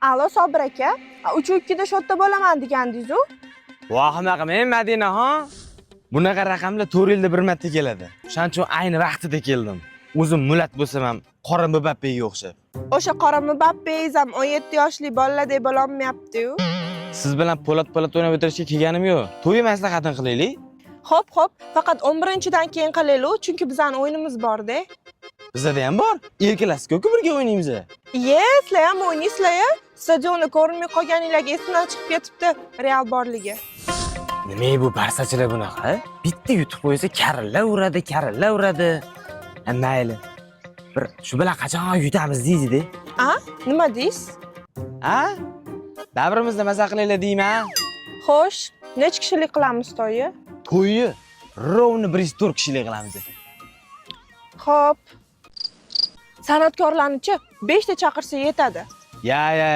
Alo, Sobir aka, 3:02 da shu yerda bo'laman degandingiz-u? Vahima qilmang, Madinaxon. Bunaqa raqamlar 4 yilda bir marta keladi. O'shaning uchun ayni vaqtida keldim. O'zim mulat bo'lsam ham qora Mbappega o'xshab. O'sha qora Mbappengiz ham 17 yoshli bolalardek bo'lolmayapti-yu. Siz bilan po'lat po'lat o'ynab o'tirishga kelganim yo'q. To'y maslahatini qilaylik. Xo'p, xo'p, faqat 11-dan keyin qilaylik, chunki bizani o'yinimiz bor-da. Bizada ham bor. Erkalasizku, birga o'ynaymiz. Iye, sizlar ham o'ynaysizlar-ya? Stadionda ko'rinmay qolganinglarga esimdan chiqib ketibdi Real borligi. Nima bu barsachilar bunaqa? Bitta yutib qo'ysa karillab uradi, karillab uradi. Ha, mayli. Bir shu bilan qachon yutamiz deydi-da. A? Nima deysiz? Ha? Davrimizda maza qilaylik deyman. Xo'sh, necha kishilik qilamiz to'yni? To'yni ровно 104 kishilik qilamiz. Xo'p. San'atkorlarni-chi 5 ta chaqirsa yetadi. Ya, ya,